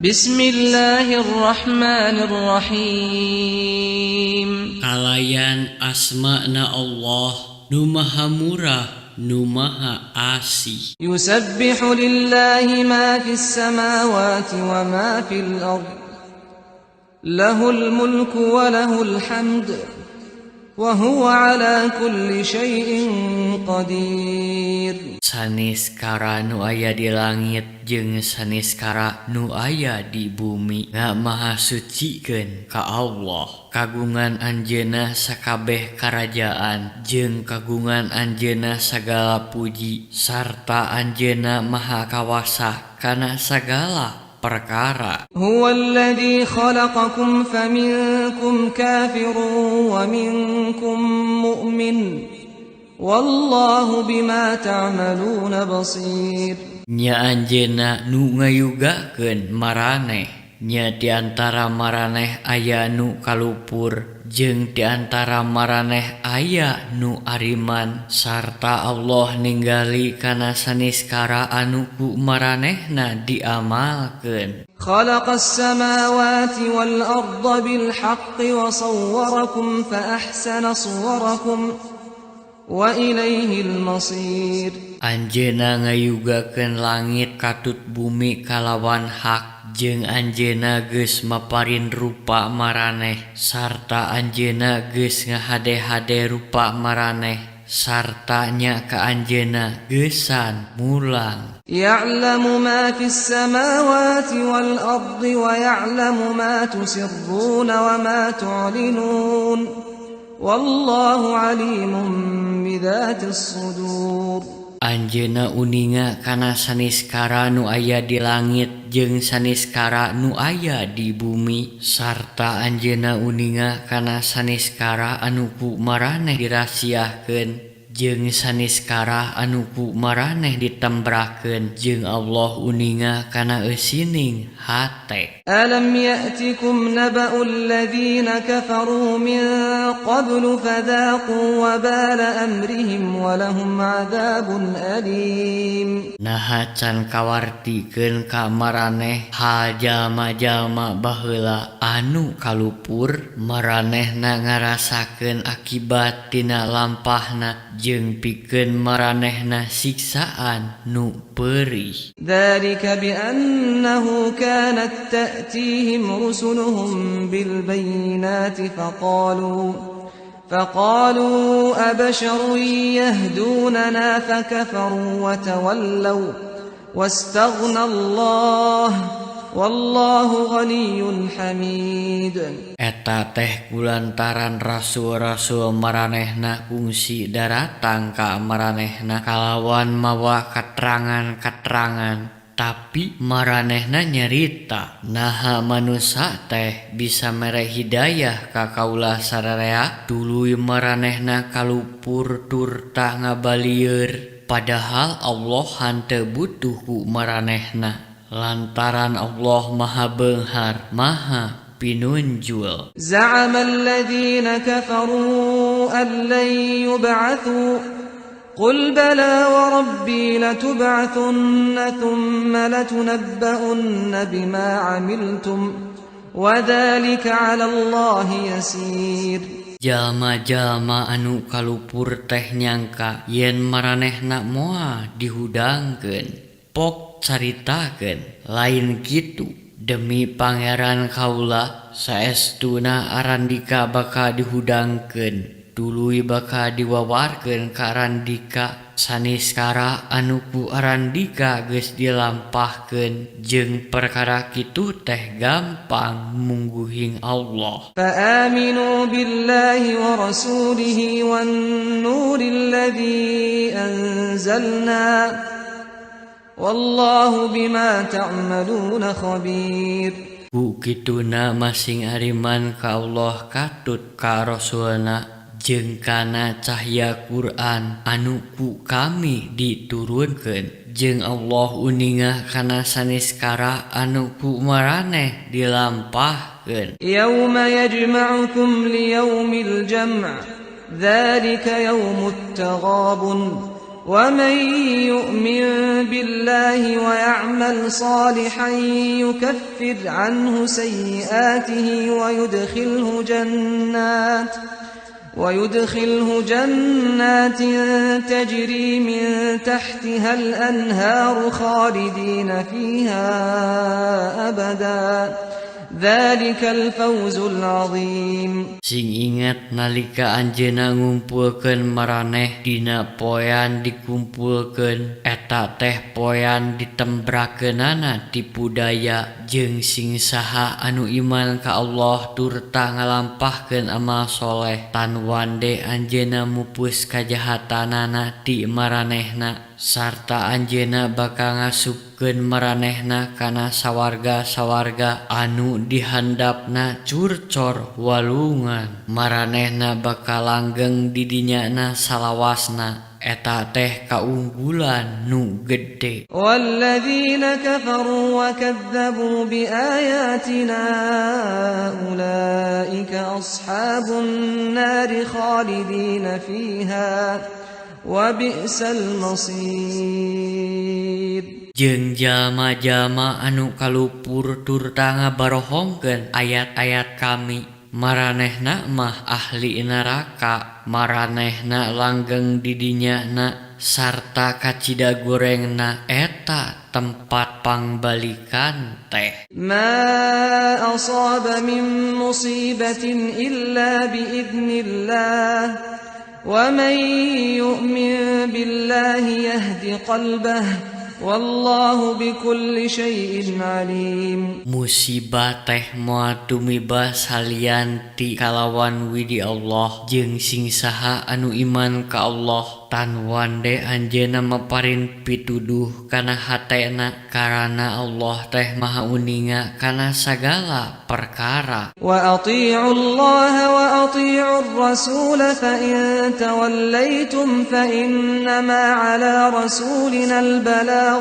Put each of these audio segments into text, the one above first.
Bismillahirrahmanirrahim. Kalayan asma na Allah nu maha murah nu maha asih. يسبح لله ما في السماوات وما في الأرض له الملك وله الحمد وهو على كل شيء قدير. Saniskara nu aya di langit jeung saniskara nu aya di bumi ngamahasucikeun ka Allah. Kagungan Anjeunna sakabeh karajaan jeung kagungan Anjeunna sagala puji sarta Anjeunna Maha Kawasa kana sagala perkara. هو الذي خلقكم فمنكم كافر ومنكم مؤمن والله بما تعملون بصير. Nya Anjeunna nu ngayugakeun maraneh, nya diantara maraneh aya nu kalupur jeung diantara maraneh aya nu ariman sarta Allah ninggali kana saniskara anu ku maranehna diamalkeun. خلق السماوات والأرض بالحق وصوركم فأحسن صوركم وإليه المصير. Anjeunna ngayugakeun langit katut bumi kalawan hak jeung Anjeunna geus maparin rupa maraneh sarta Anjeunna geus ngahade-hade rupa maraneh sarta nya ka Anjeunna geusan mulang. يعلم ما في السماوات والأرض ويعلم ما تسرون وما تعلنون والله عليم بذات الصدور. Anjeunna uninga kana saniskara nu aya di langit jeung saniskara nu aya di bumi sarta Anjeunna uninga kana saniskara anu ku maraneh dirahsiakeun jeung saniskara anu ku maraneh ditembrakeun jeung Allah uninga kana eusining hate. ألم يأتكم نبأ الذين كفروا من قبل فذاقوا وبال أمرهم ولهم عذاب أليم. Naha can kawartikeun ka maraneh hal jalma-jalma baheula anu kalupur? Maranehna ngarasakeun akibat tina lampahna jeung pikeun maranehna siksaan nu peurih. ذلك بأنه كانت تأتيهم رسلهم بالبينات فقالوا أبشر يهدوننا فكفروا وتولوا واستغنى الله والله غني حميد. Eta teh kulantaran rasul-rasul maranehna kungsi daratang ka maranehna kalawan mawa katerangan-katerangan, tapi maranehna nyarita, "Naha manusa teh bisa mere hidayah ka kaula sararea?" Tuluy maranehna kalupur turta ngabalieur, padahal Allah henteu butuh ku maranehna lantaran Allah Maha Beunghar Maha Pinunjul. زعم الذين كفروا أن لن يبعثوا قل بلى وربي لتبعثن ثم لتنبؤن بما عملتم وذلك على الله يسير. Jalma-jalma anu kalupur teh nyangka yen maranehna moal dihudangkeun. Pok caritakeun, lain kitu, demi Pangeran kaula, saestuna arandika bakal dihudangkeun, tuluy bakal diwawarkeun ka arandika saniskara anu ku arandika geus dilampahkeun, jeung perkara kitu teh gampang mungguhing Allah. فآمنوا بالله ورسوله والنور الذي أنزلنا والله بما تعملون خبير. Ku kituna masing ariman ka Allah katut ka Rasulna jeung kana cahya Quran anu ku kami diturunkeun, jeung Allah uninga kana saniskara anu ku maraneh dilampahkeun. يوم يجمعكم ليوم الجمع ذلك يوم التغابن. ومن يؤمن بالله ويعمل صالحا يكفر عنه سيئاته ويدخله جنات تجري من تحتها الأنهار خالدين فيها أبدا ذلك الفوز العظيم. Sing ingat nalika anjeunna ngumpulkeun maraneh dina poean dikumpulkeun eta teh poean ditembrakeunana tipu daya jeung sing saha anu iman ka Allah turta ngalampahkeun amal soleh tan wande anjeunna mupus kajahatanana ti maranehna sarta anjeunna bakal ngasupkeun maranehna kana sawarga-sawarga anu dihandapna curcor walungan maranehna bakal langgeng di dinyana salawasna eta teh kaunggulan nu gede. Walladzina kafaru wa kadzdzabu biayatina ulaika ashabun nari khalidina fiha wa bi'sal masir. Jeung jalma-jalma anu kalupur turta ngabarohongkeun ayat-ayat kami maranehna mah ahli neraka maranehna langgeng di dinyana sarta kacida gorengna eta tempat pangbalikan teh. Ma asaba min musibatin illa biidznillah wa man yu'min billahi yahdi qalbahu wallahu bikulli syai'in alim. Musibah teh moal tumiba salian ti kalawan widi Allah jeung sing saha anu iman ka Allah tan wande anjeunna maparin pituduh kana hatena karana Allah teh maha uninga kana sagala perkara. Wa atii'u Allah wa atii'ur rasul fa in tawallaytum fa innama ala rasulina al-bala.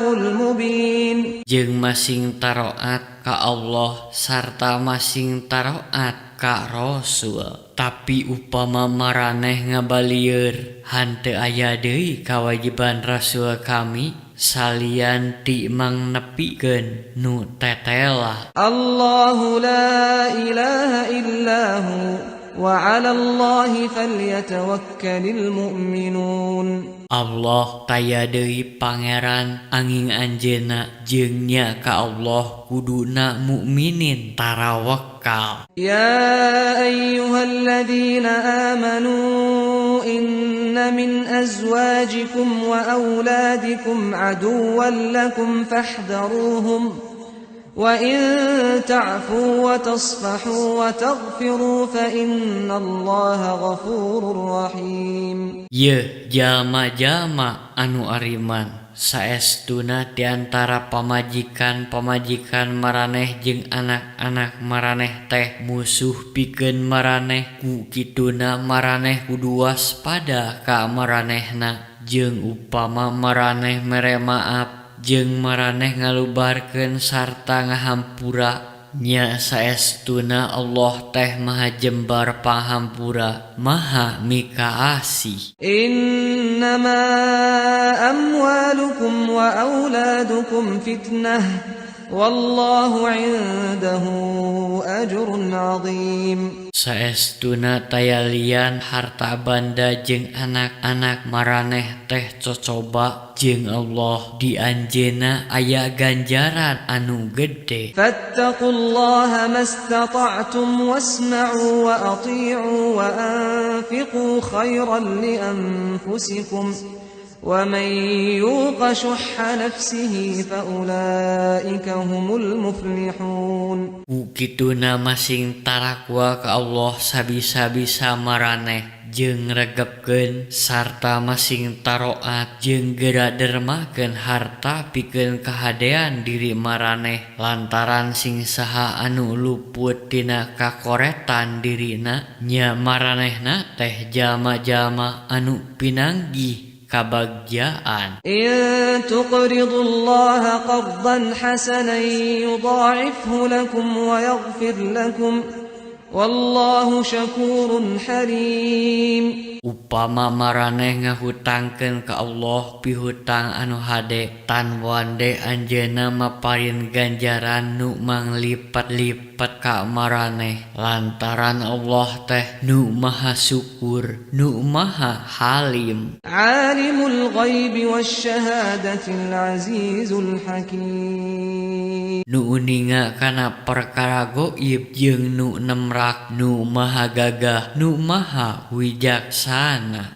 Jeung masing taroat ka Allah sarta masing taroat ka Rasul. Tapi upama maraneh ngabalieur henteu aya deui kawajiban Rasul kami salian ti mangnepikeun nu tetela. Allahu la ilaha illa hu wa 'ala Allahi falyatawakkalul mu'minun. Allah taya deui pangeran angin anjeunna jeung nya ka Allah kuduna mukminin tarawakal. Ya ayyuhalladzina amanu inna min azwajikum wa auladikum aduwwan lakum fahdharuhum wa in ta'fu wa tasfahu wa taghfiru fa innallaha ghafurur rahim. Ye jalma-jalma anu ariman saestuna di antara pamajikan-pamajikan maraneh jeung anak-anak maraneh teh musuh pikeun maraneh ku kituna maraneh kudu waspada ka maranehna jeung upama maraneh mere maaf jeung maraneh ngalubarkeun sarta ngahampura nya saestuna Allah teh maha jembar panghampura maha mikaasih. Innama amwalukum wa auladukum fitnah wallahu indahu ajrun azim. Saestuna tayalian harta banda jeung anak-anak maraneh teh cocoba jeung Allah di anjeunna aya ganjaran anu gede. Fattaqullaha mastata'tum wasma'u wa ati'u wa anfiqu khairan li anfusikum wa man yuqa syuhha nafsihi fa ulaika humul muflihun. Kituna masing tarakwa ka Allah sabisa-bisa maraneh jeung regepkeun sarta masing taroat jeung geura dermakeun harta pikeun kahadean diri maraneh lantaran sing saha anu luput tina kakoretan dirina nya maranehna teh jalma-jalma anu pinanggih kabagjaan. In tuqridullaha qardan hasanan yudha'ifhu lakum wa yaghfir lakum wallahu syakurun halim. Upama maraneh ngahutangkeun ka Allah pihutang anu hade, tan wande Anjeunna maparin ganjaran nu manglipet-lipet ka maraneh, lantaran Allah teh nu Maha Syukur, nu Maha Halim. عالم الغيب والشهادة العزيز الحكيم. Nu uninga kana perkara goib jeung nu nemrak, nu maha gagah, nu maha wijaksana.